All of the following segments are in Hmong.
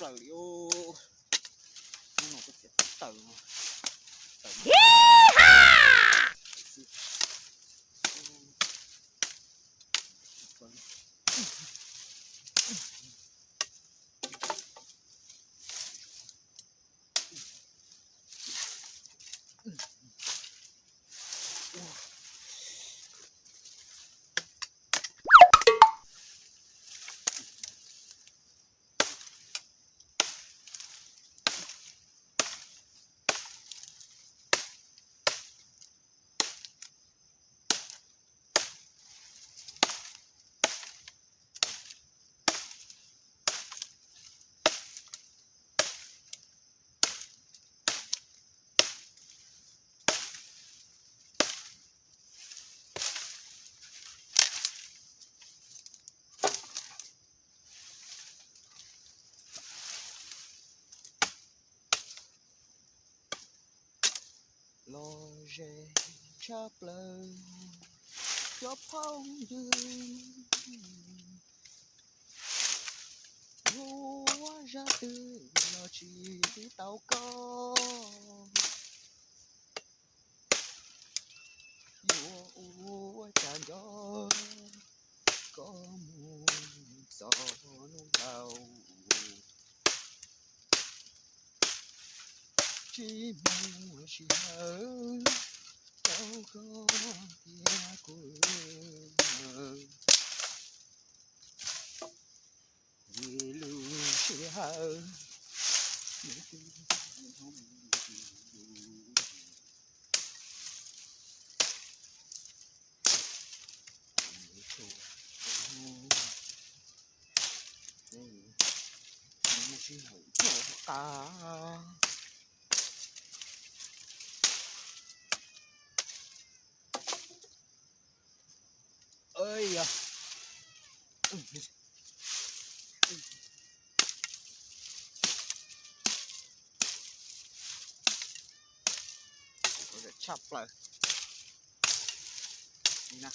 taws li. Hnub no kuv txiav taws, taws. Los ze tshaj plaws cov phooj ywg, yuav zaj twg los tsis tau koj. Yuav ua cas nco koj mus txog hnub laus. Tsis muaj sij hawm rau koj thiab kuv. Vim lub sij hawm Tshaj plaws li na.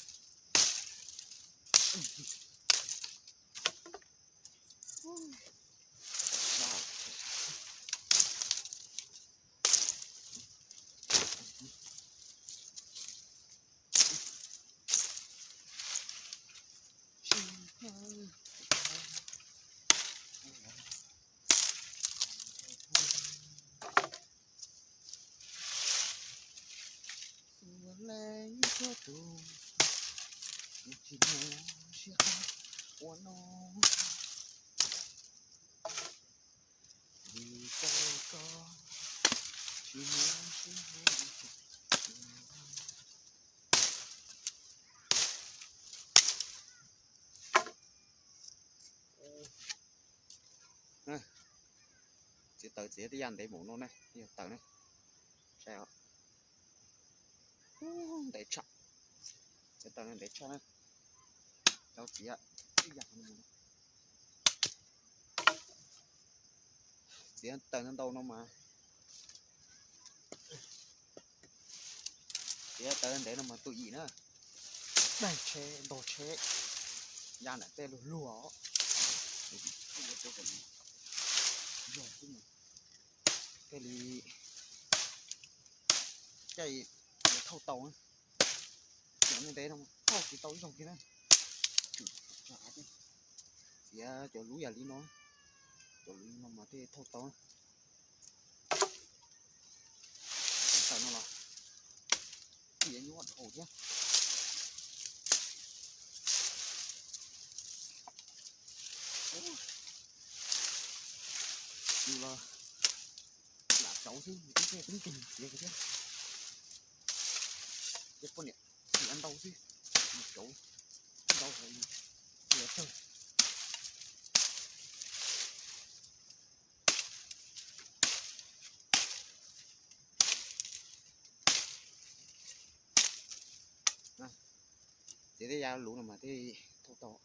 Xws li koj tus, kuv tsis muaj sij hawm ua no. Vim tau koj tsis muaj sij hawm. Txiav taws txiav tej yam ntev mus no ne, yog taws ne. Saib os. Ntev tshaj. Txiav taws no ntev tshaj na. Tau txiav ib yam no. Txiav taws ntau no mas, txiav taws ntev no mas tus yim na, daig tsheb ntog tsheb, ya nram tej luag luag os. Thiaj li, caij thauj tau. Cov ntev no thauj tsis tau ib zaug kiag na. Txiav cov lub yam li no, cov lub no mas thiaj thauj tau. Taws no los tias nyuaj dhau thiab. Yus los lam cauv xwb, ib txhia tub nkeeg txiav kiag thiab. Ces poj niam txiav ntau xwb, lam cauv ntau hauv li, txiav tawg. Txiav tej yav luv no mas thiaj thauj tau.